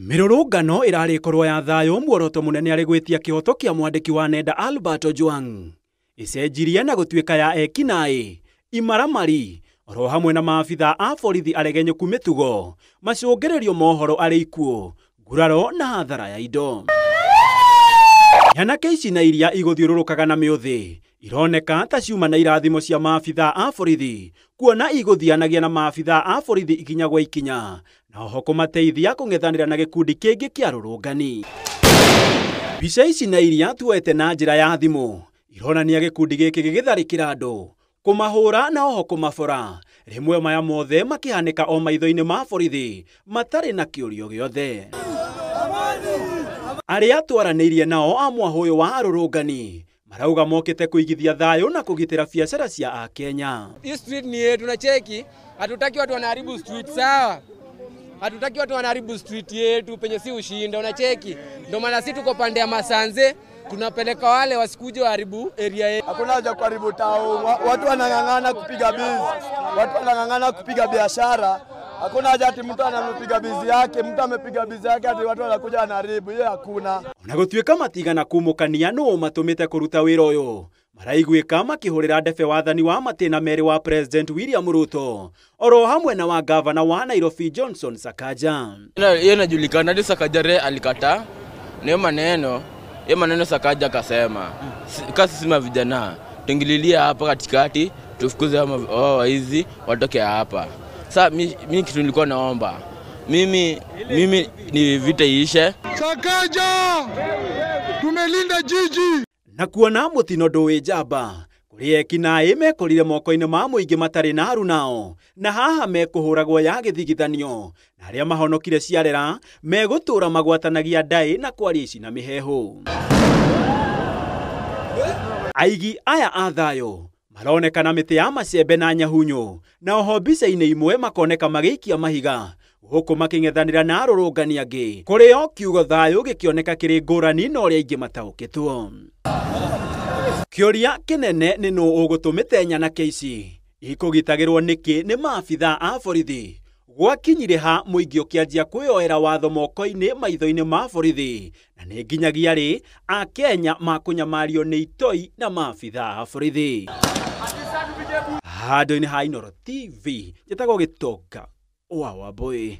Mĩrũrũngano ĩrarĩ ĩkorwo ya thayũ muoroto mũnene arĩ gwĩtia kĩhoto kĩa mwandĩki wa nenda Albert Ojwang. Ĩcenjirie na gũtuĩka ya ekinaĩ, imaramari, oro hamwe na maabitha a borithi aregenyũku mĩtugo, macũngĩrĩrio mohoro arĩ ikuũ, nguraro na hathara ya indo. Nyanake ici na iria igũthiũrũrũkaga na mĩũthĩ ironeka ta ciuma na irathimo cia maabitha a borithi kuona igũthianagia na maabitha a borithi ikinya gwa ikinya na oho kũmateithia kũng'ethanĩra na gĩkundi kĩngĩ kĩa arũrũngani. Mbica ici na iria tuoete na njĩra ya thimũ ironania gĩkundi gĩkĩ gĩgĩtharĩkĩra andũ, kũmahũra na oho kũmabora, rĩmwe maya mothe makĩhanĩka o maitho-inĩ ma borithi matarĩ na kĩũrio gĩothe. Arĩa twaranĩirie nao a mwahũ ũyũ wa arũrũngani marauga mokĩte kũigithia thayũ na kũgitĩra biacara cia Akenya. Hii street ni yetu na cheki, hatutaki watu wanaharibu street, sawa? Hatutaki watu wanaharibu street yetu penye si ushinda, unacheki. Ndio maana sisi tuko pande ya Masanze, tunapeleka wale wasikuje waharibu area yetu. Hakuna haja kuharibu town, watu wanang'ang'ana kupiga biz, watu wanang'ang'ana kupiga biashara. Hakuna haja ati mtu anapiga bizi yake, mtu amepiga bizi yake ati watu wanakuja wanaharibu, hiyo hakuna. Ona gũtuĩka matigana kumũkania nũ matũmĩte kũruta wĩra ũyũ, maraiguĩka makĩhũrĩra ndebe wathani wa matĩna merĩ wa President William Ruto oro hamwe na wa gavana wa Nairobi Johnson Sakaja. Hiyo inajulikana hadi Sakaja alikataa. Ni maneno, hiyo maneno Sakaja akasema, kasi sisi vijana tuingililia hapa katikati tufukuze hao waizi watoke hapa. Sasa mimi kitu nilikuwa naomba, mimi ni vita iishe. Sakaja, tumelinda jiji. Na kuona mũtino ndũĩ njamba kũrĩ ekinaĩ mekorire moko-inĩ ma mũingĩ matarĩ na arunao na haha mekũhũragwo ya gĩthigithanio na arĩa mahonokire ciarera megũtũra magwatanagia ndaĩ na kwaria ici na mĩheehũ. Aigi aya a thayũ maronekana mĩtĩ ya macembe na nyahunyo na oho mbica-inĩ imwe makoneka magĩikia mahiga gũkũ makĩng'ethanĩra na arũrũngani angĩ kũrĩ o kiugo thayũ gĩkĩoneka kĩrĩ ngũrani na ũrĩa aingĩ mataũkĩtwo. Kĩũria kĩnene nĩ nũ ũgũtũmĩte nyanake ici ikũgitagĩrwo nĩkĩ nĩ maabitha a borithi gwakinyire ha mũingĩ ũkĩanjia kwĩyoera watho moko-inĩ maitho-inĩ ma borithi na nĩ nginyagia rĩ Akenya makũnyamario nĩ itoi na maabitha a borithi. Handũ-inĩ ha Inooro TV njĩtagwo Gĩtonga wa Wambũi.